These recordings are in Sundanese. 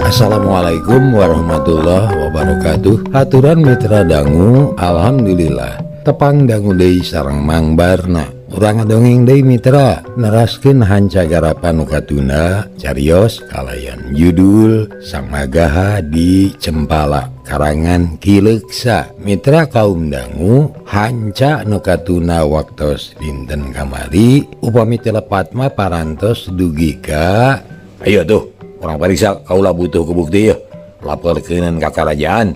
Assalamualaikum warahmatullahi wabarakatuh. Aturan Mitra dangu, alhamdulillah tepang dangu deui sareng Mang Barna. Urang ngadongeng deui Mitra, neraskeun hanca garapan nu katunda carios kalayan judul Sang Magaha di Cempala karangan Ki Leuksa. Mitra kaum dangu, hanca nu katunda waktos dinten kamari upami teu lepat mah parantos dugi ka ayo tuh urang pariksa kaula butuh kebukti ya laporkeun ka karajaan.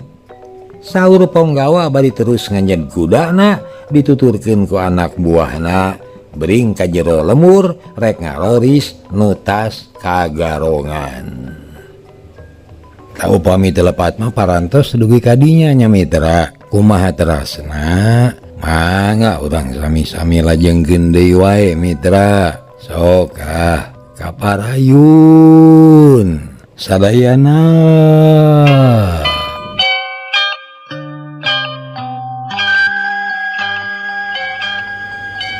Saur ponggawa bari terus nganjed kudana dituturkeun ku anak buahna bering ka jero lemur rek ngaloris nutas kagarongan. Tah upami teu lepat mah parantos dugi ka dinya nya Mitra. Kumaha terasna? Mangga urang sami-sami lajengkeun deui wae Mitra. Sok ah kaparayun sadayana.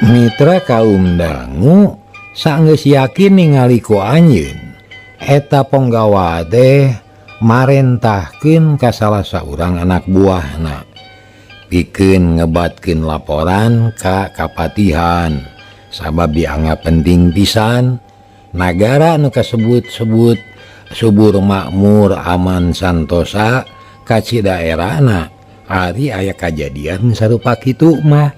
Mitra kaum dangu sanggeus yakin ningali ku anjeun eta ponggawa teh marentahkeun ka salah saurang anak buahna pikeun ngebatkeun laporan ka kapatihan sabab dianggap penting pisan. Nagara nu kasebut-sebut subur makmur aman santosa kaci daerahna ari aya kajadian sarupa kitu mah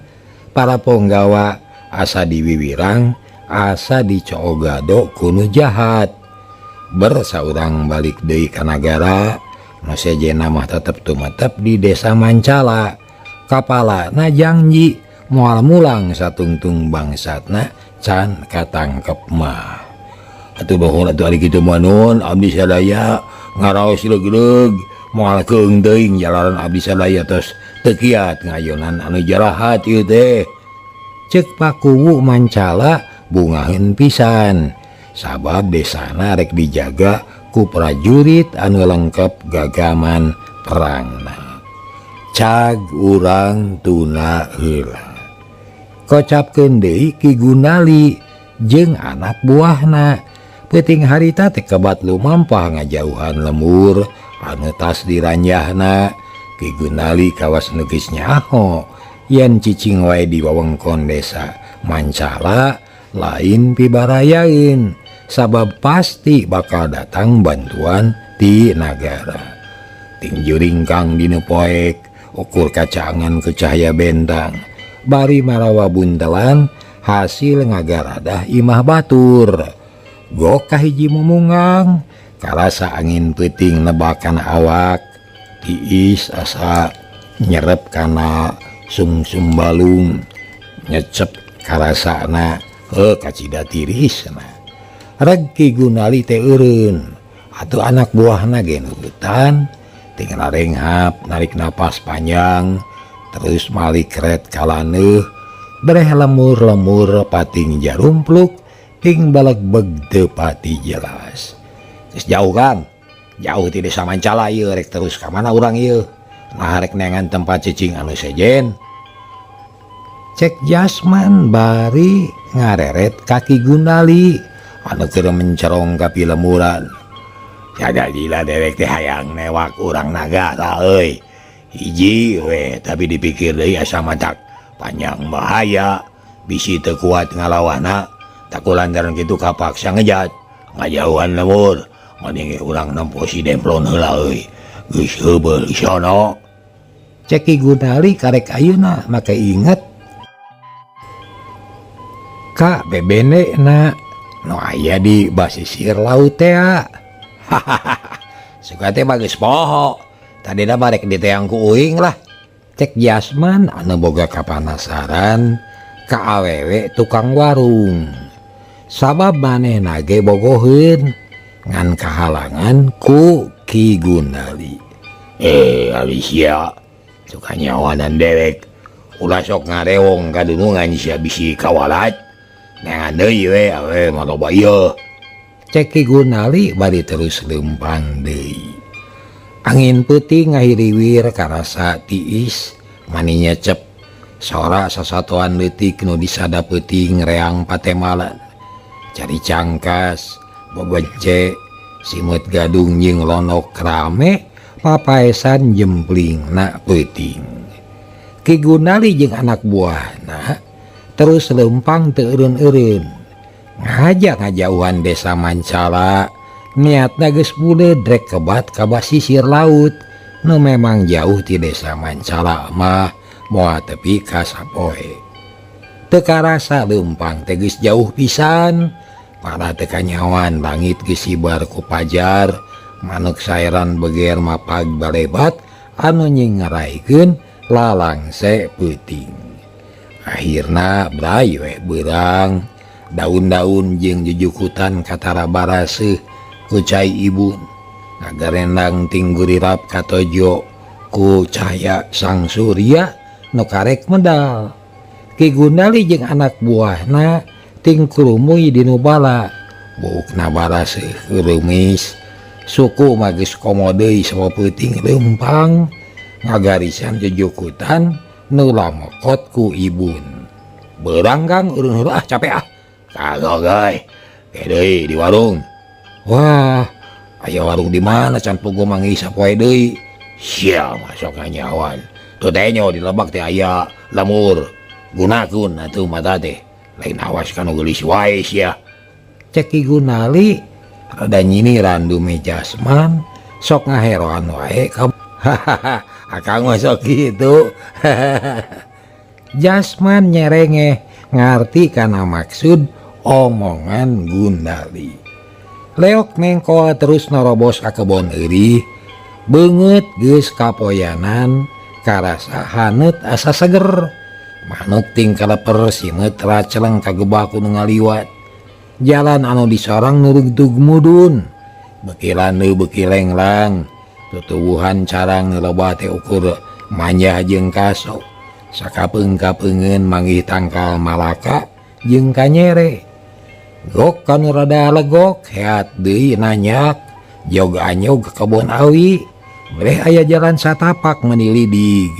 para ponggawa asa diwiwirang asa dicoogado ku nu jahat. Bersaurang balik deui ka nagara nu sejenna mah tetep tumetep di desa Mancala. Kapalana janji moal mulang satungtung bangsatna can katangkep mah. Atuh nuhun atuh ari kitu mah nun abdi sadaya ngaraos leug-leug moal keung teuing jalaran abdi sadaya tos teu kiat ngayonan anu jarahat ieu teh. Ceuk Pakuwu Mancala bungaheun pisan sabab desana rek dijaga ku prajurit anu lengkap gagaman perangna. Cag urang tuna heula. Kocapkeun deui Ki Gunali jeung anak buahna. Peuting harita teh kebat lumampah ngajauhan lemur anu tas diranjahna. Ki Gunali kawas nu geus nyaho yen cicing wae di wewengkon desa Mancala lain pibarayaeun sabab pasti bakal datang bantuan ti nagara. Ting juringkang dina poek ukur kacangan ke cahaya bentang bari marawa buntelan hasil ngagaradah imah batur. Gok kahiji mumungang karasa angin peuting nebakan awak tiis asa nyerep kana sungsum balung nyecep karasana heuh kacida tirisna. Reg Ki Gunali teh eureun atuh anak buahna ge nurutan ting rarenghap narik napas panjang terus malik ret kalaneuh bereh lemur-lemur pating jarumpluk ting balegbeg teu pati jelas. Geus jauh Kang, jauh ti desa Mancala ieu rek terus ka mana urang ieu? Nah rek neangan tempat cicing anu sejen. Cek Jasman bari ngareret ka Ki Gunali anu keur mencerong ka pilemuran. Jaga gila dewek teh hayang newak urang nagara euy. Hiji we tapi dipikir deui asa matak panjang bahaya bisi teu kuat ngalawanna. Taku lantaran kitu kapaksa ngejat ngajauhan lemur mending urang nempo si Demplon heula euy. Geus heubeul sono. Cek Ki Gunali karek ayeuna make inget ka bebene na nu aya di basisir laut teh. Suka teh bagus poho. Tadina mah rek diteang ku uing lah. Cek Jasman anu boga kapanasaran ka awewe tukang warung. Sabab manehna ge bogoheun ngan kahalangan ku Ki Gunali. Alicia suka nyawanan dewek ulah sok ngarewong kadunungan sia bisi kawalat. Neangan deui we awe mah loba ieu. Cek Ki Gunali bari terus leumpang deui. Angin peuting ngahiriwir karasa tiis mani nyecep sora sasatoan leutik nu disada peuting reang patemalan. Cari cangkas, bebence, Simeut gadung jeung lonok rame papaesan jemplingna peuting. Ki Gundali jeung anak buahna terus leumpang teu eureun-eureun. Ngahaja ngajauhan desa Mancala, niatna geus buleud rek kebat ka basisir laut. Nu memang jauh ti desa Mancala mah moal tepi ka sapoe. Teu karasa leumpang teh geus jauh pisan. Para teu kanyawan langit geus sibar ku pajar, manuk saeran beger mapag balebat anu nyingeraikeun lalangse peuting. Akhirna bray weh beurang, daun-daun jeung jujukutan katara baraseuh ku cai ibun. Ngagarendang ting gurirap katojo ku cahaya sang surya nu karek medal. Ki Gundali jeung anak buahna ting kurumuy di nu bala. Buukna baraseuh geuremis, suku mah geus komo deui sapeuting leumpang ngagarisan jujukutan nu lamokot ku ibun. Beurang Kang eureun heula ah capek ah. Kagok euy. Ke deui di warung. Wah, aya warung di mana can puguh manggih sapoe deui. Sia mah sok nganyawan. Tuh teh nyo di lebak teh aya lemur. Gunakeun atuh mata teh. Lain awas kanu geulis wae sia. Cek Ki Gundali rada nyiniran dume Jasman sok ngaheroan wae ka hahaha akang mah sok kitu. Jasman nyerengeh ngarti kana maksud omongan Gundali. Leok nengkol terus narobos ka kebon eurih, beungeut geus kapoyanan karasa haneut asa seger. Manuk ting kaleper simeut raceleng kagebah ku nu ngaliwat. Jalan anu disorang nurugtug mudun, beuki landeuh beuki lenglang. Tutuwuhan carang nu loba teh ukur manjah jeung kaso. Sakapeung-kapeungeun manggih tangkal malaka jeung kanyere. Gok kanu rada legok heat deui nanyak jog anyog ka kebon awi. Breh aya jalan satapak menilidig.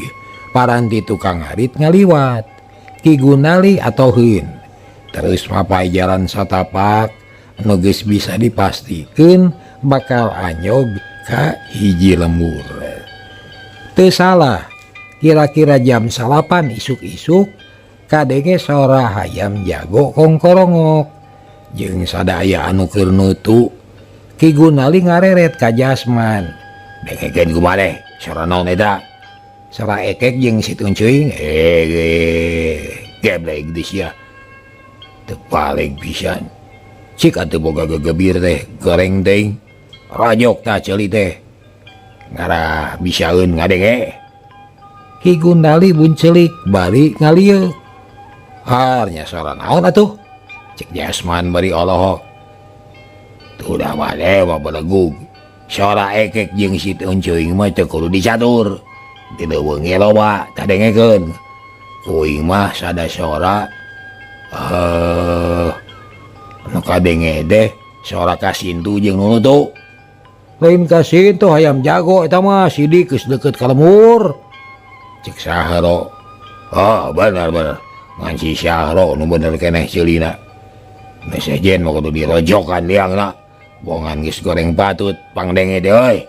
Paranti tukang ngarit ngaliwat. Ki Gundali atoheun. Terus mapai jalan satapak nu geus bisa dipastikeun bakal anyog ka hiji lembur. Teu salah, kira-kira jam 9 isuk-isuk kadenge sora hayam jago kongkorongok. Jeung sadaya anu keur nutu. Ki Gundali ngareret ka Jasman. Dengekeun kumaha deh, sora naon eta? Sora ekek jeung si Tuncuing. Geblek di sia. Teu paling pisan. Cik atuh boga gegebir teh, goreng teuing. Rajok tah ceuli teh. Ngarah bisaeun ngadenge. Ki Gundali buncelik bari ngalieuk. Harnya sora naon atuh? Cek Jasman bari olohok. Tuh dah mah teh mah belegug. Sora ekek jeung si Tuncuing mah teu kudu dicatur. Di leuweung ge loba kadengekeun. Kuing mah sada sora nu kadenge teh sora kasintu jeung nu nutu. Lain kasintu hayam jago eta mah sidik geus deukeut ka lemur. Cek Sahro. Oh, bener bener. Ngan si Sahro nu bener keneh ceulina. Nu sejen mah kudu dirojokan liangna. Bongan geus goreng patut pangdenge teh euy.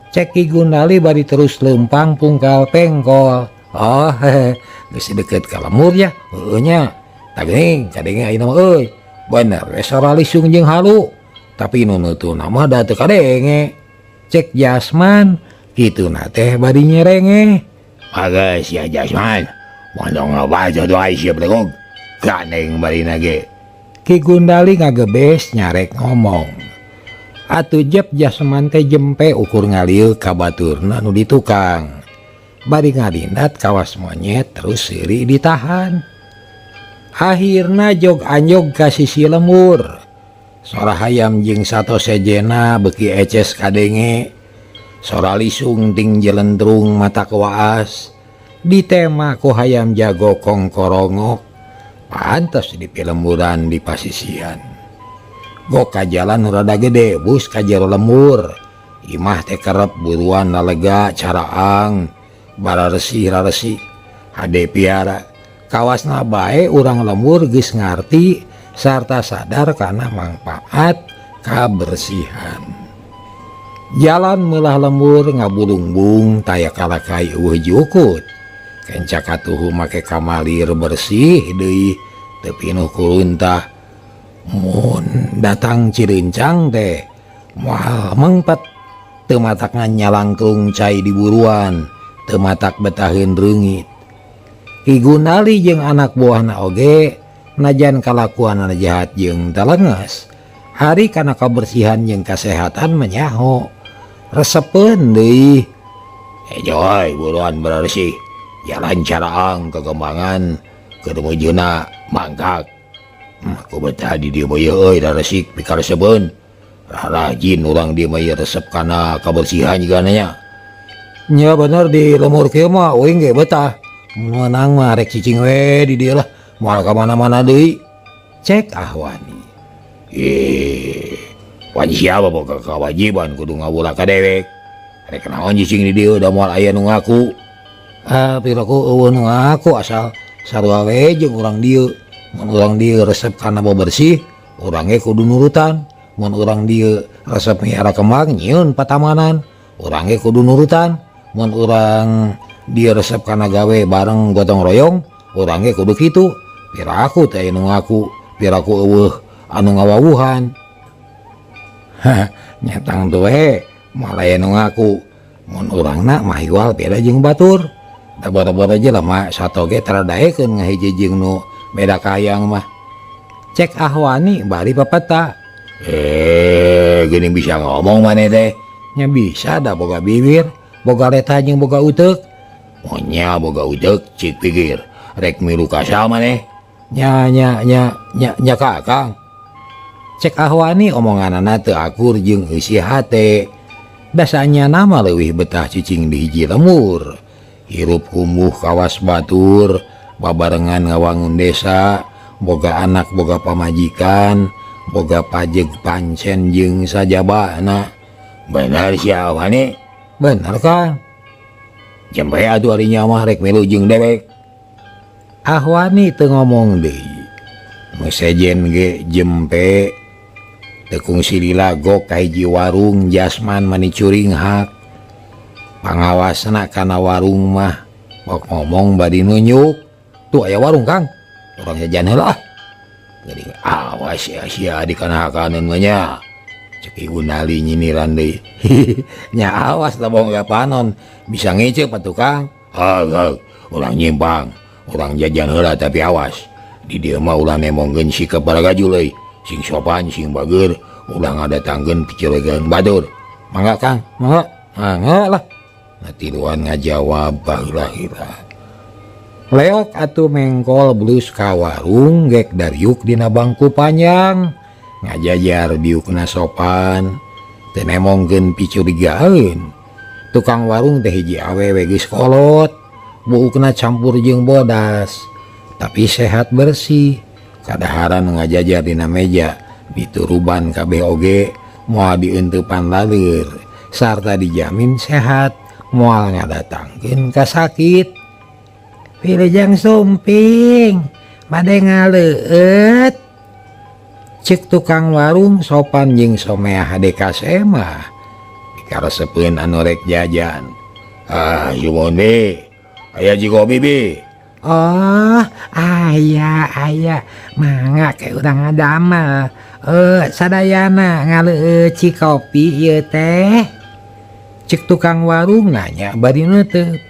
Cek Ki Gundali bari terus leumpang pungkal pengkol. Oh, hehe, geus deukeut ka lemur ya. Heueuh nya. Tah geuning kadenge ayeuna mah euy. Bener we sora lisung jeung halu. Tapi nu nutuna mah da teu kadenge. Cek Jasman kituna teh bari nyerengeh. Bagus ya Jasman. Mondong ngabajo doa sia belegog. Ganeng barina ge. Ki Gundali ngagebes nyarek ngomong. Atuh jep Jasman teh jempe ukur ngalieu ka baturna nu di tukang. Bari ngadindat kawas monyet terus seuri ditahan. Akhirna jog anjog ka sisi lembur. Sora hayam jeung sato sejena beuki eces kadenge. Sora lisung ting jelentrung mata kewaas. Ditema ku hayam jago kongkorongok. Pantes di pilemburan di pasisian. Gok ka jalan rada gede bus ka jero lembur. Imah teh kerep buruan lalega caraang. Bara resih-raresih. Hade piara. Kawasna bae urang lembur geus ngarti sarta sadar kana mangpaat Kabersihan. Jalan meulah lembur ngabulungbung taya kalakai eueuh jukut. Kenca katuhu make kamalir bersih deui teu pinuh ku runtah. Mun datang Cirencang teh moal mengpet teu matak nyalangkung cai di buruan, teu matak betaheun reungit. Ki Gunali jeung anak buahna oge najan kalakuanana jahat jeung talenges. Ari kana kabersihan jeung kasehatan menyaho. Resepeun deui. Hejoy buruan bersih. Jalan caraang kegembangan keur meujeuhna mangkak. Ku betah di dieu mah euy da resik pikaresepeun. Rajin urang dieu mah resep kana kabersihan jigana nya. Nya bener di lembur kieu mah uing ge betah. Meunang mah rek cicing we di dieu lah, moal ka mana-mana deui. Cek Ahwani. Ih, wan siapa boga kewajiban kudu ngawula ka dewek. Rek naon cicing di dieu da moal aya nu ngaku. Ah, piraku eueuh nu ngaku asal sarua we jeung urang dieu. Mun urang dieu resep kana bebersih, urang ge kudu nurutan. Mun urang dieu resep miara kembang nyieun patamanan, urang ge kudu nurutan. Mun urang dieu resep kana gawe bareng gotong royong, urang ge kudu kitu. Piraku teh nu ngaku, piraku eueuh anu ngawawuhan. Hah, nyatang tuh we moal aya nu ngaku. Mun urangna mah hiwal beda jeung batur. Da boro-boro jelema sato ge tara daekeun ngahiji jeung nu beda kahayang mah. Cek Ahwani bari papeta. Geuning bisa ngomong maneh teh. Nya bisa da boga bibir, boga letah jeung boga uteuk. Monya boga uteuk cik pikir rek milu ka saha maneh? Nya nya nya nya nya ka Akang. Cek Ahwani omonganana teu akur jeung eusi hate. Dasanya mah leuwih betah cicing di hiji lembur. Hirup kumuh kawas batur, babarengan ngawangun desa, boga anak boga pamajikan, boga pajeg pancen jeung sajabana. Bener sia Ahwani? Bener Kang. Jempe atuh ari nya mah rek milu jeung dewek. Ahwani teu ngomong deui. Nu sejen ge jempe teu kungsi lila gok ka hiji warung Jasman mani curinghak. Pangawasna kana warung mah bok ngomong bari nunjuk. Tuh aya warung Kang. Urang jajan heula ah. Jadi awas ya sia dikanakaneun mah nya. Cek Ki Gunali nyiniran deui. Nya awas da bohong panon bisa ngecep atuh Kang. Heug heug urang nyimpang, urang jajan heula tapi awas. Di dieu mah ulah nemongkeun sikap baragajul euy. Sing sopan sing bageur, ulah ngadatangkeun picurigaan batur. Mangga Kang, mangga. Mangga lah. Nah, tiluan ngajawab baheula heula. Leok atuh mengkol blus ka warung gek dariuk dina bangku panjang. Ngajajar diukna sopan, teu nemongkeun picurigaeun. Tukang warung teh hiji awewe geus kolot, buukna campur jeung bodas, tapi sehat bersih. Kadaharan ngajajar dina meja, dituruban kabeh oge, moal dienteupan laleur, sarta dijamin sehat, moal ngadatangkeun kasakit. Wilujeng sumping, bade ngaleueut. Cek tukang warung sopan jeung someah hade kasemah. Dikaresepeun anu rek jajan. Ah, sumun bi. Aya cikopi bi. Oh, aya aya. Mangga ke urang ngadamel. Sadayana ngaleueut cikopi ieu teh. Cek tukang warung nanya bari neuteut.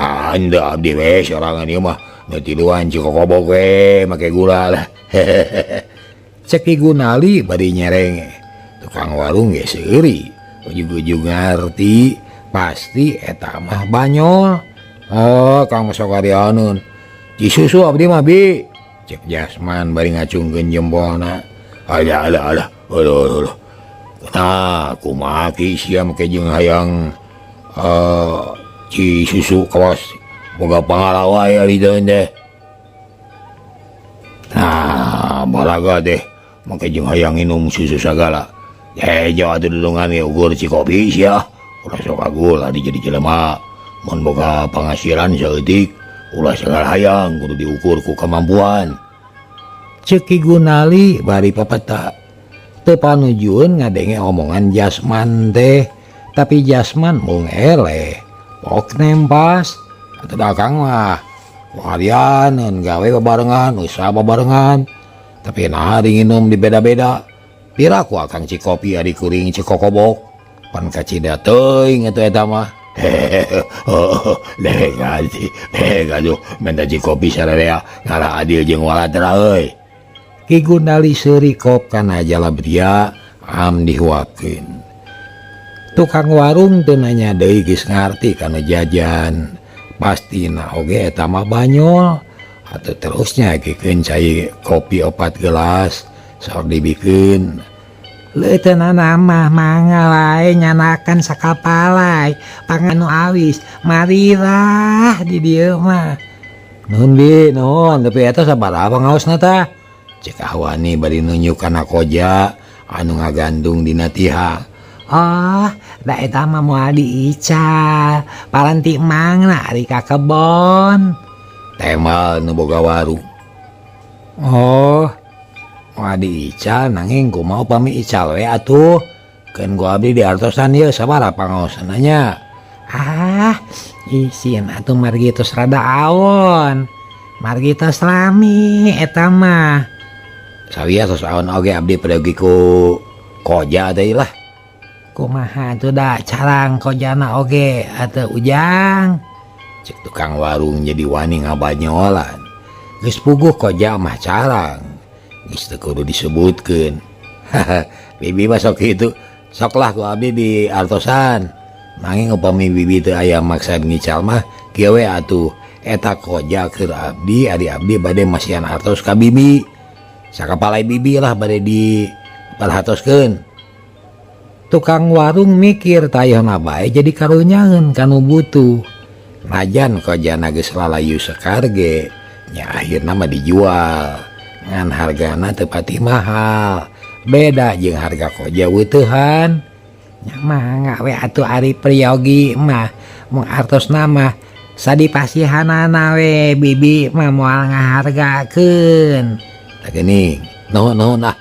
Ah, henteu abdi we sorangan ieu mah. Nu tiluan cikokobok we make gula lah. Cek Ki Gunali bari nyerenge. Tukang warung ge seuri. Ujug-ujug ngarti pasti eta mah banyol. Oh, Kang sok arianeun. Cisusu abdi mah bi. Cek Jasman bari ngacungkeun jempolna. Alah alah alah. Aduh aduh. Nah, kumaha ki sia make jeung hayang cisusu kawas boga pangalawa aya di dieu teh. Nah, balaga teh make jeung hayang minum susu sagala. Hejo atuh dulungan ge ukur cikopi sia. Ulah sok agul adi jadi jelema. Mun boga panghasilan saeutik ulah sagala hayang kudu diukur ku kemampuan. Cek Ki Gunali bari papeta. Teu panujueun ngadenge omongan Jasman teh, tapi Jasman mung eleh. Pok nempas atuh da Akang mah harianeun gawe babarengan, usaha babarengan. Tapi naha nginum di beda-beda. Pira ku Akang cikopi ari kuring cikokobok. Pan kacida teuing atuh eta mah. Hehehe, deh gaji, deh gaduh minta cikopi sararea ngara adil jeung walatra euy. Ki Gundali seuri kop kana jalabria am dihuakeun. Tukang warung teu nanya deui geus ngarti kana jajan. Pastina oge eta mah banyol. Atuh terusnya gikeun cai kopi 4 gelas sok dibikeun. Leuteunana mah mangga wae nyanakan sakapalai panganu awis marirah di dieu mah. Nuhun bi, nuhun, tapi eta sabaraha pangaosna tah? Cek Ahwani bari nunjuk kana koja anu ngagantung dina tihang. Oh, da eta mah moal diical, paranti mangna ari ka kebon. Temal nu boga warung. Oh, moal diical nanging kumaha upami ical we atuh. Keun ku abdi diartosan ieu sabaraha pangaosna nya? Ah, isin atuh margi tos rada awon. Margi tos lami eta mah. Sawiya tos awon oge abdi pergi ku koja deui lah. Kumaha atuh da carang kojana oge atuh Ujang. Cek tukang warung jadi wani ngabanyolan. Geus puguh koja mah carang. Geus teu kudu disebutkeun. Bibi mah sok kitu. Sok lah ku abdi di artosan. Nanging upami bibi teu aya maksad ngical mah kieu we atuh. Eta koja keur abdi, ari abdi bade masihan artos ka bibi. Sakapalai bibi lah bade diperhatoskeun. Tukang warung mikir tayona bae jadi karunyaeun kanu butuh. Najan kojana geus lalayu sekar ge, nya akhirna mah dijual. Ngan hargana teu pati mahal. Beda jeung harga koja weutehan. Nya mangga we atuh ari priyogi mah mung artosna mah sadipasihanana we bibi mah moal ngahargakeun. Tah geuning, nuhun-nuhun ah.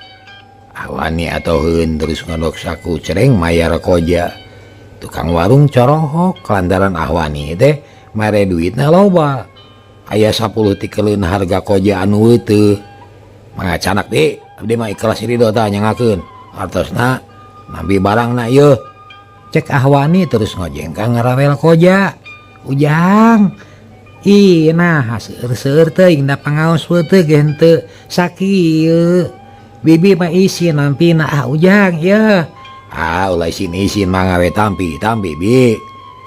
Awani atoheun terus ngodok saku cereng mayar koja. Tukang warung corohok lantaran Ahwani teh mere duitna loba. Aya 10 tikeleun harga koja anu weuteeh. Mangga canak di, abdi mah ikhlas ridho tah nyangakeun. Artosna nampi barangna ieu. Cek Ahwani terus ngojengkang ngarawel koja. Ujang, ih nah seueur-seueur teuing da pangaos weuteeh ge henteu sakieu. Bibi mah isin nampina ah Ujang ieu. Ah ulah isin-isin mangga we tampi, tampi bi.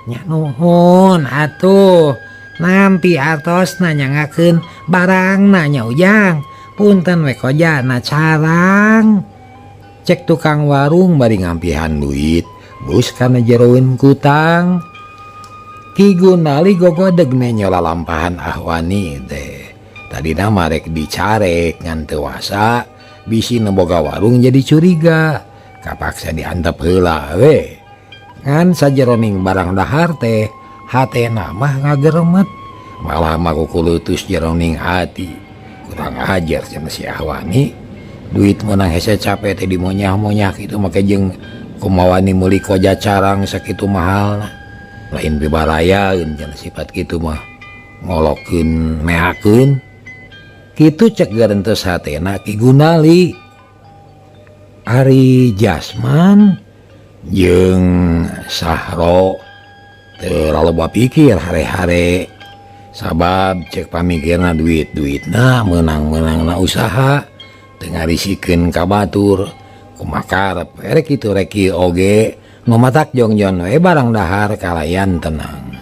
Nya nuhun atuh. Nampi artosna nyangakeun barangna nya Ujang. Punten we kojana carang. Cek tukang warung bari ngampihan duit, bus kana jeroeun kutang. Ki Gundali gogodeg nenyo lalampahan Ahwani teh. Tadina mah rek dicarek ngan teu wasa, bisi nu boga warung jadi curiga. Kapaksa diantep heula we. Ngan sajeroning barang dahar teh, hatena mah ngageremet. Malah mah kukulutus jeroning hati. Kurang ajar cenah si Ahwani. Duit meunang hese capek teh dimonyah-monyah kitu make jeung kumawani meuli koja carang sakitu mahalna. Lain bibarayaeun cenah sifat kitu mah. Ngolokeun meakeun. Kitu cek garentes hatena Ki Gundali. Ari Jasman jeung Sahro teu laloba pikir hare-hare. Sabab cek pamikirna duit-duitna meunang-meunangna usaha teu ngarisikeun ka batur. Kumaha karep rek kitu rek kieu oge nu matak jongjon we barang dahar kalayan tenang.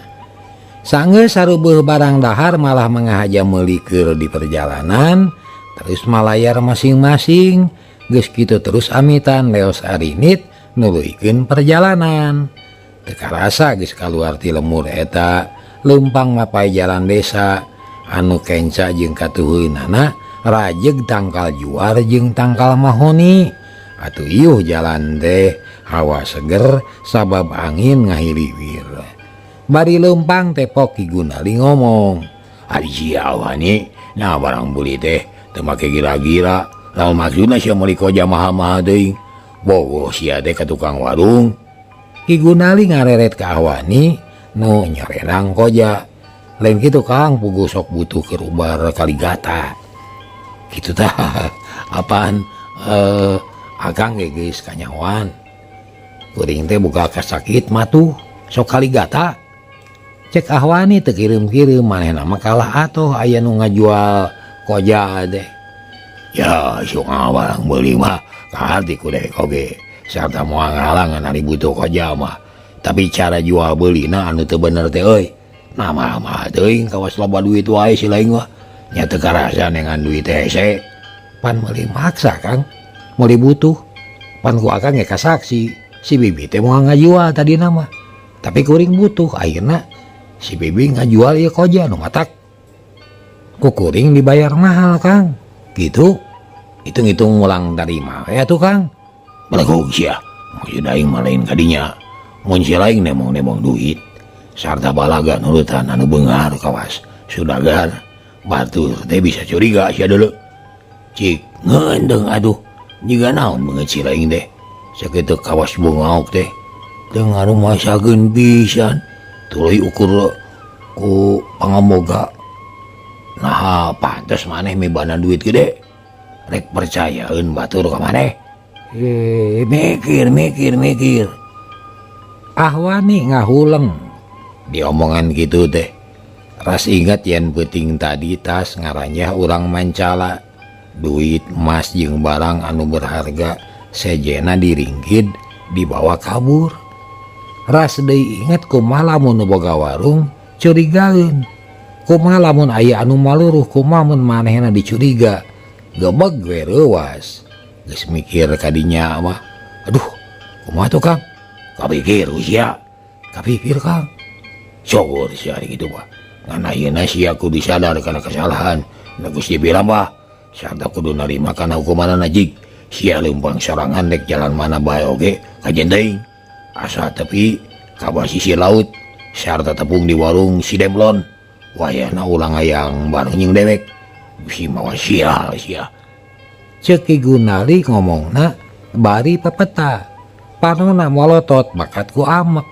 Sanggeus sareubeeh barang dahar malah mengahaja meuli keur di perjalanan terus malayar masing-masing. Geus kitu terus amitan leos arinit nuluykeun perjalanan. Teu karasa geus kaluar ti lemur eta leumpang mapai jalan desa anu kenca jeung katuhueunana rajeg tangkal juar jeung tangkal mahoni. Atuh iuh jalan teh hawa seger sabab angin ngahiliwir. Bari leumpang teh pok Ki Gundali ngomong, Ari sia Ahwani, nah barang buli teh teu make gira-gira. Lamun maksudna sia meuli koja mahal-mahal teuing. Bogoh sia teh ka tukang warung. Ki Gunali ngareret ka Ahwani nu nyorenang koja. Lain kitu Kang, puguh sok butuh keur ubar kaligata. Kitu tah apaan akang ge geus kanyahoan. Kuring teh boga kasakit matuh sok kaligata. Cek Ahwani teu kirim-kirim manehna mah kalah atuh aya nu ngajual koja teh. Ya sok ngawarang meuli mah kaharti ku dewek oge sarta moal ngahalangan ari butuh koja mah. Tapi cara jual beulina anu teu bener teh euy. Nah mah teuing kawas loba duit wae si lain mah. Nya teu karasa nengan duit teh hese. Pan meuli maksa Kang, meuli butuh. Pan ku akang ge kasaksi si bibi teh moal ngajual tadina mah. Tapi kuring butuh ayeuna si bibi ngajual ieu koja nu matak. Ku kuring dibayar mahal Kang. Gitu. Hitung-hitung mulang tarima we atuh Kang. Belegug sia. Maksud aing mah lain kadinya. Mun si lain nemong-nemong duit sarta balaga nurutan anu beunghar kawas sudagar batur teh bisa curiga sia deuleu. Cik ngeundeng aduh jiga naon beungeut si lain teh. Sakitu kawas bungaok teh teu ngarumasakeun pisan. Tuluy ukur ku pangamoga. Nah pantes maneh mibana duit gede. Rek percayaeun batur ka maneh. Mikir mikir mikir. Ahwani ngahuleng diomongan gitu teh. Ras ingat yen peuting tadi tas ngaranjah urang mancala. Duit emas jeung barang anu berharga sejena diringkid dibawa kabur. Ras deui inget kumaha lamun nu boga warung curigaeun. Kumaha lamun aya anu maluruh, kumaha mun manehna dicuriga. Gebeg we reuwas. Geus mikir kadinya mah. Aduh, kumaha tuh Kang? Kapikir sia. Kapikir Kang. Syukur sia ari kitu mah. Ngan ayeuna sia kudu sadar kana kesalahan. Nu geus dibilang mah sarta kudu narima kana hukumanana jig. Sia leumpang sorangan rek jalan mana bae oge kajen teuing. Asa tepi ka basisir laut sarta tepung di warung si Demplon. Wayahna ulang hayang bareng jeung dewek. Bisi mawa sial sia. Ceuk Ki Gunali ngomongna bari pepeta. Panona molotot bakat ku amek.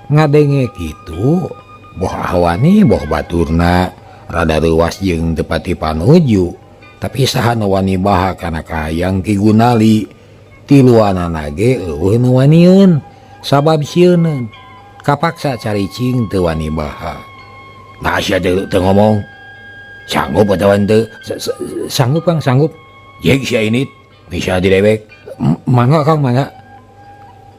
Ngadenge kitu boh Ahwani boh baturna rada reuwas jeung teu pati panuju. Tapi saha nu wani baha kana kahayang Ki Gunali. Tiluanana ge eueuh nu wanieun sabab sieuneun. Kapaksa caricing teu wani baha. Nah sia teu ngomong. Sanggup atawa henteu? Sanggup Kang, sanggup. Jeung sia ini bisa direwek. Mangga Kang, mangga.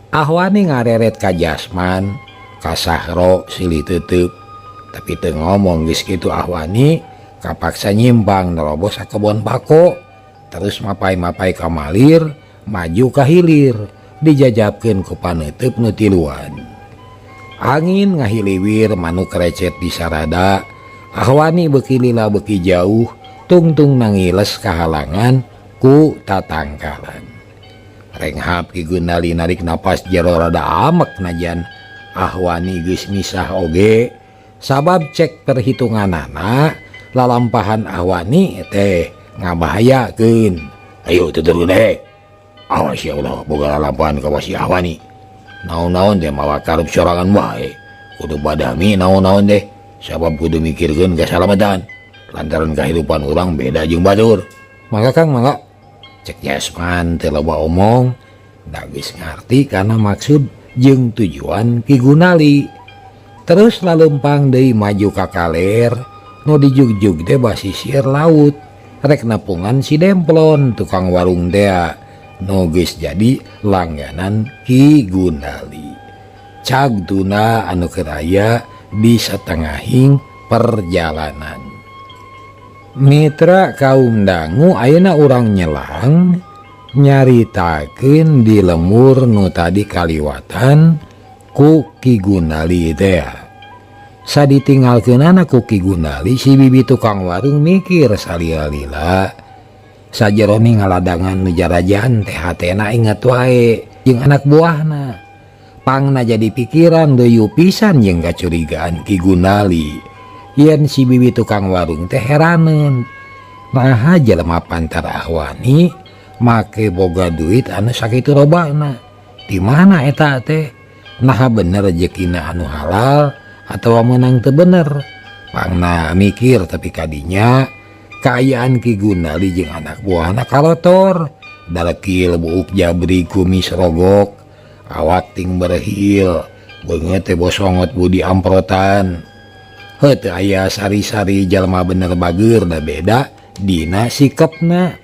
Ahwani ngareret ka Jasman, ka Sahro silih teuteuk. Tapi teu ngomong geus kitu Ahwani kapaksa nyimpang nerobos ka kebon pako. Terus mapai-mapai ka malir, maju ka hilir, dijajabkeun ku paneuteub nu tiluan. Angin ngahiliwir manuk recet di sarada. Ahwani beuki lila beuki jauh, tungtung nangiles kahalangan ku tatangkalan. Renghap Ki Gunali narik napas jero rada amek najan Ahwani geus misah oge. Sabab cek perhitunganana lalampahan Ahwani teh ngabahayakeun. Ayo tutur deh. Awas ya Allah boga lalampahan ka si Ahwani. Naon-naon teh mawa karep sorangan wae. Kudu badami naon-naon teh. Sabab kudu mikirkeun kasalamatan. Lantaran kahirupan urang beda jeung batur. Mangga Kang, mangga. Cek Jasman teh loba omong, da geus ngarti kana maksud jeung tujuan Ki Gunali. Terus laleumpang deui maju ka kaler, nu dijugjug teh basisir laut. Rek nepungan si Demplon tukang warung tea nu geus jadi langganan Ki Gunali. Cag tuna anu keur aya di satengahing perjalanan. Mitra kaum dangu ayeuna urang nyelang nyaritakeun di lemur nu tadi kaliwatan ku Ki Gunali tea. Saditinggalkeunana ku Ki Gunali si bibi tukang warung mikir salila-lila. Sajerone ngaladangan nu jarajahan teh hatena inget wae jeung anak buahna. Pangna jadi pikiran leuyu pisan jeung kacurigaan Ki Gunali. Yen si bibi tukang warung teh heraneun. Naha jelema pantar Ahwani Make boga duit anu sakitu lobana. Di mana eta teh? Naha bener rejekina anu halal atawa meunang teu bener? Pangna mikir tapi kadinya kaayaan Ki Gundali jeung anak buahna kalotor. Dalekil buuk jabri kumis rogok, awak ting berhil, beungeut teh bosongot budi amprotan. Heuh teu aya sari-sari jalma bener bageur da beda dina sikepna.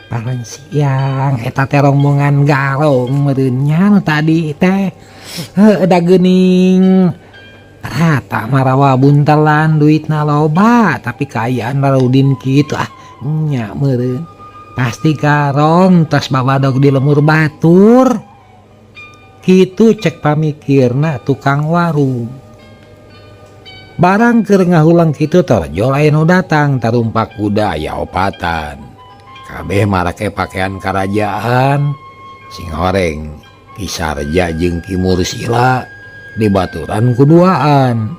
Paling siang eta teh rombongan garong meureun nya nu tadi teh. Heuh da geuning rata marawa buntelan duitna loba tapi kaayaan Larudin kitu ah nya meureun. Pasti garong tos babadog di lemur batur. Kitu cek pamikirna tukang warung. Barang keur ngahulang kitu torjol aya nu datang tarumpak kuda aya opatan. Kabeh marake pakaian karajaan sing horeng Ki Sarja jeung Ki Mursila dibaturan kuduaan.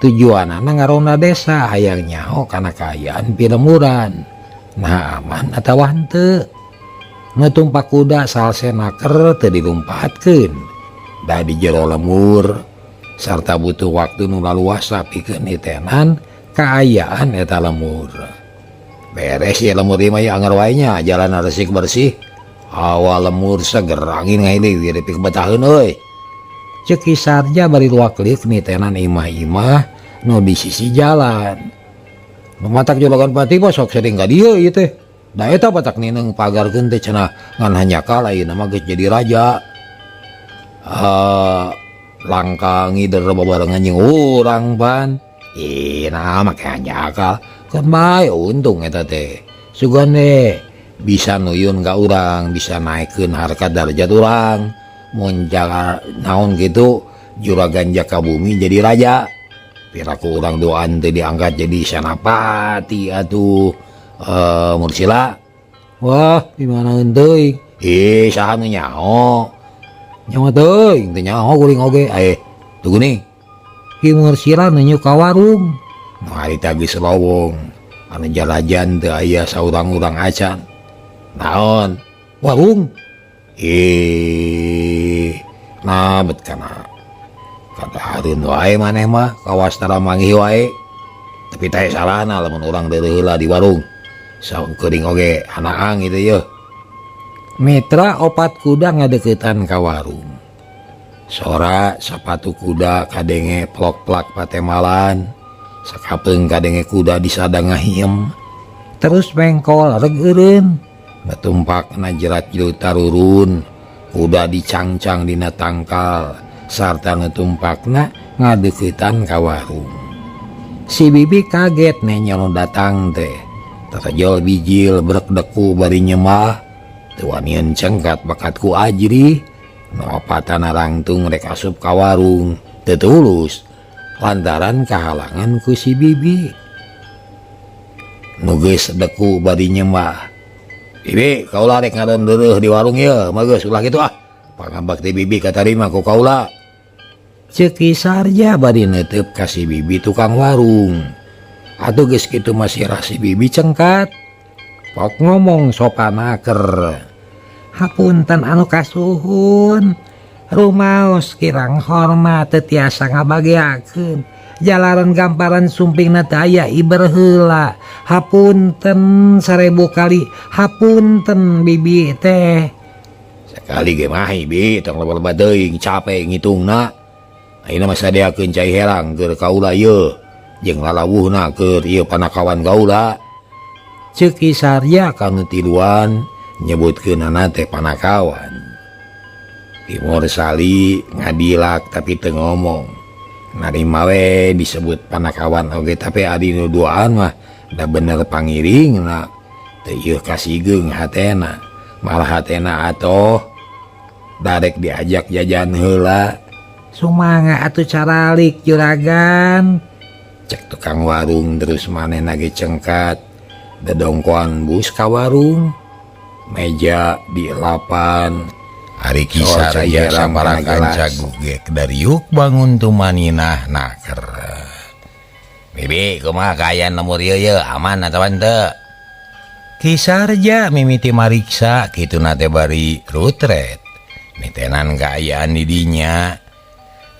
Tujuanana ngaronda desa hayang nyaho kana kaayaan pilemuran. Nah aman atawa henteu. Nu tumpak kuda salsenaker teu dilumpatkeun. Da di jero lemur sarta butuh waktu nu laluasa pikeun nitenan kaayaan eta lemur. Beres ya lemur ieu mah ya anger wae nya jalan resik bersih. Hawa lemur seger angin ngahiliwir dipik betaheun euy. Ceuk Ki Sarja bari luak-liuk nitenan imah-imah nu di sisi jalan. Nu matak juragan pati mah sok sering ka dieu ieu teh. Da eta batak nineung pagarkeun teh cenah ngan hanjakal ayeuna mah geus jadi raja. Langka ngider babarengan jeung urang pan. Ih, nah make hanjakal. Keun bae untung eta teh. Sugan deh bisa nuyun ka urang, bisa naikkeun harkat darajat urang. Mun jaga naon kitu juragan jaka bumi jadi raja. Piraku urang doan teh diangkat jadi senapati atuh. Mursila. Wah, di mana teuing? Ih, saha nu nyaho? Nyaho teuing, teu nyaho kuring oge. Tunggu nih. Ki Mursila nunjuk ka warung. Nu harita geus lowong. Anu jalajan teu aya saurang-urang acan. Naon? Warung. Ih, nah bet kana kadahareun wae maneh mah kawas tara manggih wae. Tapi teh salahna lamun urang deureuh heula di warung. Saung keuring oge anaang gitu yeuh. Mitra opat kuda ngadeukeutan ka warung. Sora sapatu kuda kadenge plok-plak patemalan. Sakapeung kadenge kuda disadang ngahiem. Terus mengkol reg eureun. Batumpak na jerat jelu tarurun. Kuda dicangcang dina tangkal sarta nu tumpakna ngadeukeutan ka warung. Si bibi kaget nenya nu datang teh. Terjol bijil brek deku bari nyemah. Teu wanian cengkat bakat ku ajrih. Nu opatana rangtung rek asup ka warung. Teu tulus lantaran kahalangan ku si bibi. Nu geus deku bari nyemah. Bibi, kaula rek ngadon deureuh di warung ieu, mah geus ulah kitu ah. Pangabakti bibi katarima ku kaula. Ceuk Ki Sarja bari neuteub ka si bibi tukang warung. Atuh geus kitu mah sirah si bibi cengkat. Pok ngomong sopanaker. Hapunten anu kasuhun. Rumaos kirang hormat teu tiasa ngabageakeun. Jalaran gamparan sumpingna teu aya iber heula. Hapunten 1000 kali. Hapunten bibi teh. Sakali ge mah bi tong loba-loba teuing capek ngitungna. Ayeuna mah sadeakeun cai herang keur kaula ieu jeung lalawuhna keur ieu panakawan kaula. Ceuk Ki Sarja kanu tiluan nyebutkeunana teh panakawan. Ki Mursali ngadilak tapi teu ngomong. Narima we disebut panakawan oge tapi adi nu duaan mah da bener pangiringna. Teu ieu kasigeung hatena. Malah hatena atoh darek diajak jajan heula. Sumangga atuh caralik juragan. Cek tukang warung terus manehna ge cengkat. Dedongkoan bus ka warung. Meja di lapan. Ari Soal kisah cai raya herang sapara kana gelas. kanca gugek dariuk bangun tumaninah naker. Bibi, kumaha kaayaan lemur ieu ye? Aman atawa henteu? Ki Sarja mimiti mariksa kituna teh bari rutret nitenan kaayaan di dinya.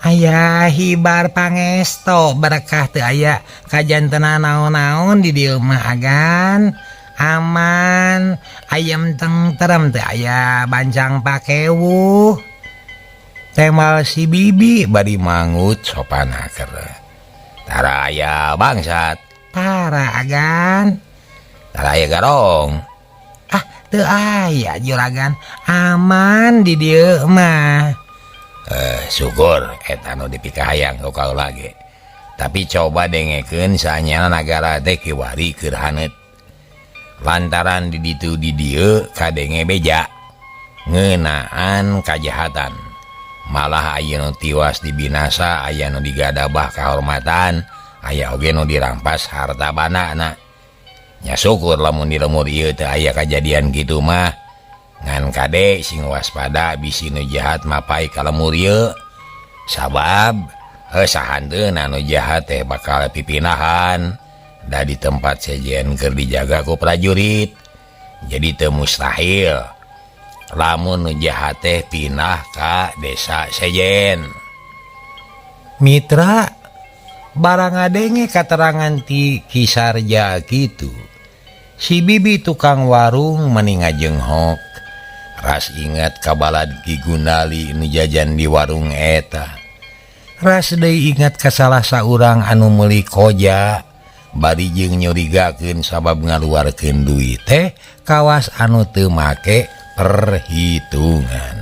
Aya hibar pangesto berkah teu aya kajantenan naon-naon di dieu mah agan aman ayam tentrem teu aya bancang pakewuh. Temal si bibi bari mangut sopan haker. Tara aya bangsat, tara agan, tara aya garong. Ah teu aya juragan, aman di dieu mah. Syukur eta nu dipikahayang ku kaula ge. Tapi coba dengekeun saanyana nagara teh kiwari keur haneut. Lantaran di ditu di dieu kadenge beja ngeunaan kajahatan. Malah aya nu tiwas dibinasa, aya nu digadabah kahormatan, aya oge nu dirampas harta bandana. Nya syukur lamun di lemur ieu teu aya kajadian kitu mah. Ngan kade sing waspada bisi nu jahat mapai ka lemur ieu. Sabab sahanteuna nu jahat teh bakal pipinahan da di tempat sejen keur dijaga ku prajurit. Jadi teu mustahil lamun nu jahat teh pindah ka desa sejen. Mitra barang ngadenge katerangan ti Ki Sarja kitu, si bibi tukang warung meni ngajenghok. Ras ingat kabalad Ki Gundali nu jajan di warung eta. Ras deui ingat ka salah saurang anu meuli koja bari jeung nyurigakeun sabab ngaluarkeun duit teh kawas anu teu make perhitungan.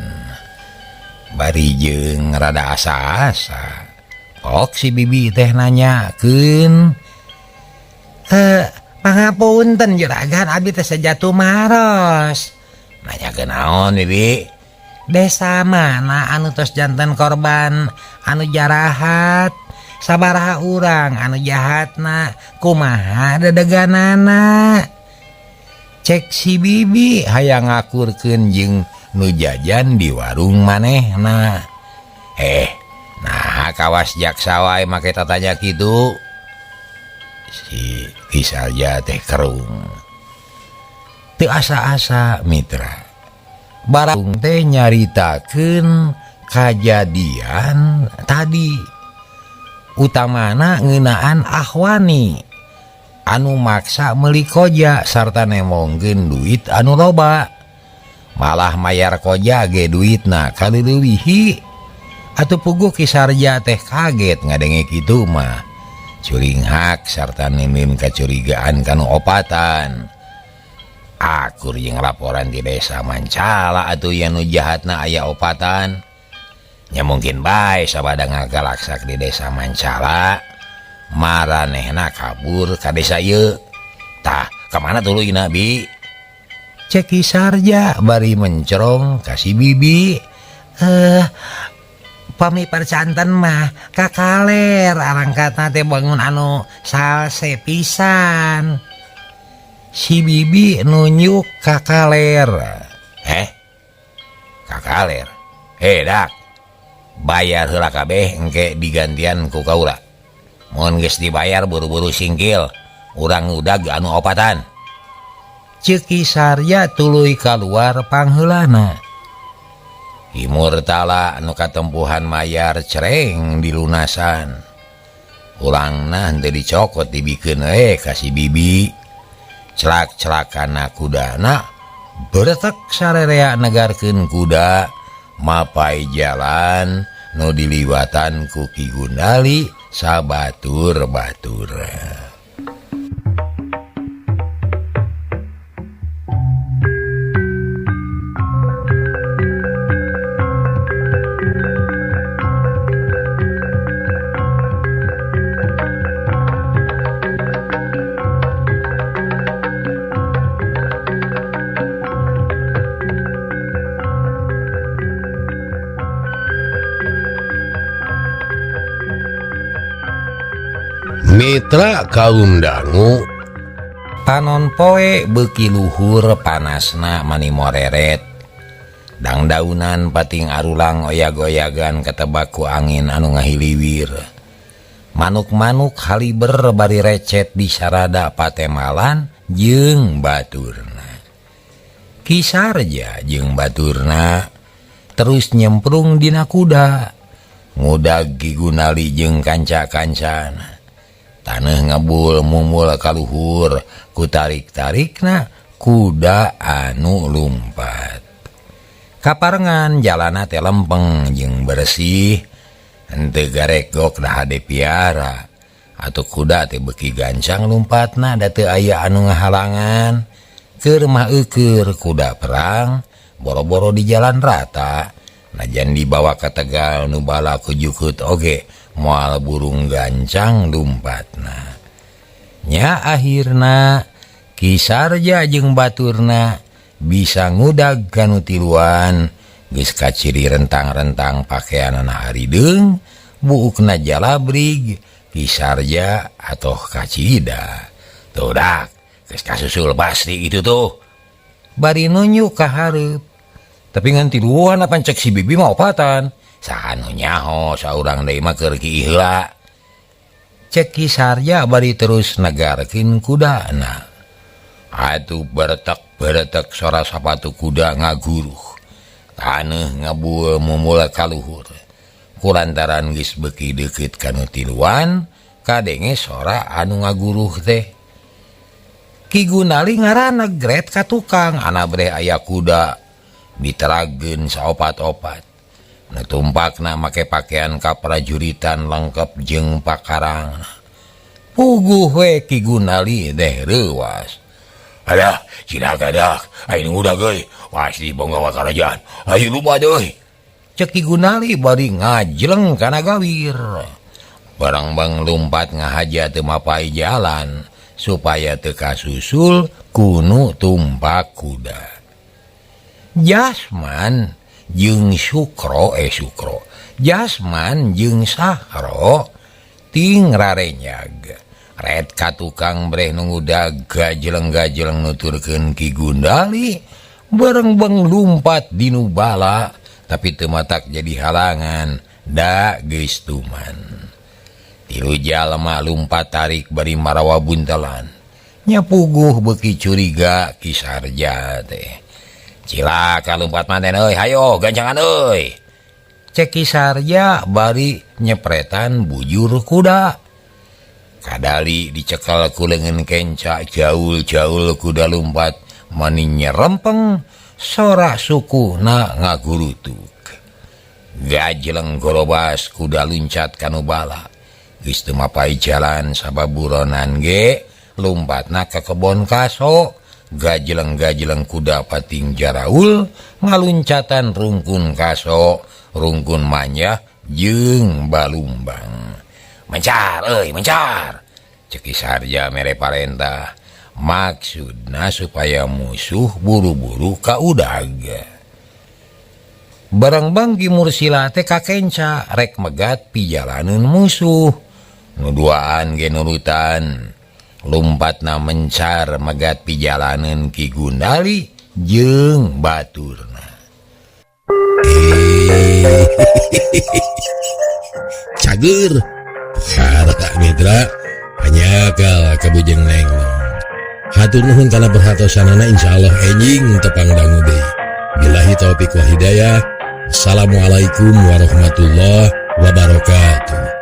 Bari jeung rada asa-asa. Kok si bibi teh nanyakeun, pangapunten juragan, abdi teh sajatu maros. Nanyakeun naon bibi? Desa mana anu tos janten korban anu jarahat? Sabaraha urang anu jahatna? Kumaha dedeganana? Cek si bibi hayang ngakurkeun jeung nu jajan di warung manehna. Nah kawas jaksa wae make tatanya kitu. Si Ki Sarja teh kerung. Teu asa-asa mitra. Barang teh nyaritakeun kajadian tadi. Utamana ngeunaan Ahwani anu maksa meuli koja sarta nemongkeun duit anu loba. Malah mayar koja ge duitna kaleuwihi. Atuh puguh Ki Sarja teh kaget ngadenge kitu mah. Curinghak sarta nimim kacurigaan kanu opatan. Akur jeung laporan di desa Mancala atuh yen nu jahatna aya opatan. Nya mungkin bae sabada ngagalaksak di desa Mancala maranehna kabur ka desa ieu. Tah, ka mana tuluyna bi? Cek Ki Sarja bari mencerong ka si bibi. Pami percanten mah ka kaler arangkatna teh bangun anu salse pisan. Si bibi nunjuk ka kaler. Ka kaler? Dak. Bayar heula kabeh engke digantian ku kaula. Mun geus dibayar buru-buru singkil, urang udag anu opatan. Ceuk Ki Sarja tuluy kaluar pangheulana. Ki Murtala anu katempuhan mayar cereng dilunasan. Ulangna henteu dicokot dibikeun we ka si bibi. Celak-celakana kudana beretek sarerea negarkeun kuda mapai jalan nu diliwatan ku Ki Gundali sabatur-batur. Mitra kaum dangu panon poe beuki luhur panasna mani moreret. Dangdaunan pating arulang oyag-oyagan ketebak ku angin anu ngahiliwir. Manuk-manuk haliber bari recet di sarada patemalan jeung baturna. Ki Sarja jeung baturna terus nyemprung dina kuda ngudag Ki Gunali jeung kanca-kancana. Taneuh ngebul mumul kaluhur ku tarik-tarikna kuda anu lumpat. Kaparengan jalana teh lempeng jeung bersih, henteu garegok da hade piara. Atuh kuda teh beuki gancang lumpatna da teu aya anu ngahalangan. Keur mah eukeur kuda perang boro-boro di jalan rata, najan dibawa ka Tegal nu bala ku jukut oge moal burung gancang lumpatna. Nya akhirna Ki Sarja jeung baturna bisa ngudag kanu tiluan, geus kaciri rentang-rentang pakeanana harideung, buukna jalabrig Ki Sarja atoh kacida. Tuh dak, geus kasusul pasti itu tuh. Bari nunjuk ka hareup. Tapi ngan tiluan apan cek si bibi mah opatan. Saha nu nyaho saurang deui mah keur kiih heula. Cek Ki Sarja bari terus negarkeun kudana. Atuh beretek-beretek sora sapatu kuda ngaguruh. Taneuh ngebul mumul kaluhur. Kulantaran geus beuki deukeut ka nu tiluan, kadenge sora anu ngaguruh teh. Ki Gunali ngaranna gret ka tukang, anabreh aya kuda diterageun saopat-opat. Nu tumpakna make pakaian kaprajuritan lengkap jeung pakarang. Puguh we Ki Gunali teh reuwas. Alah, cilaka dak, aing ngudag euy, pasti ponggawa karajaan. Ayo lupa euy. Cek Ki Gunali bari ngajleng kana gawir. Barang bang lumpat ngahaja teu mapai jalan supaya teu kasusul kunu tumpak kuda. Jasman jeung Sukro Sukro. Jasman jeung Sahro ting rarenyag. Red ka tukang breh nu ngudag gajeleng-gajeleng nuturkeun Ki Gundali, berengbeng lumpat dinu bala tapi teu matak jadi halangan da geus tuman. Tilu jalma lumpat tarik bari marawa buntelan. Nya puguh beuki curiga Ki Sarja teh. Cilaka lumpat manten euy, hayo gancangan euy. Cek Ki Sarja bari nyepretan bujur kuda. Kadali dicekal ku leungeun kenca jaul-jaul kuda lumpat mani nyerempeng sora sukuna ngagurutuk. Gajeleng gorobas kuda luncat kanu bala. Geus teu mapai jalan sababuronan ge lumpatna ka kebon kaso. Gajeleng-gajeleng kuda pating jaraul ngaluncatan rungkun kaso, rungkun manyah jeung balumbang. Mencar euy, mencar. Cek Ki Sarja mere parentah. Maksudna supaya musuh buru-buru ka udag. Barang Ki Mursila teh kakenca rek megat pijalaneun musuh. Nu duaan ge nurutan. Lumpatna mencar megat pijalaneun Ki Gundali jeung baturna. Cager. Harta mitra hanyakal kabujeng neng. Hatur nuhun kana perhatosanana, insyaallah enjing tepang dangu deui. Billahi taufik wal hidayah. Assalamualaikum warahmatullahi wabarakatuh.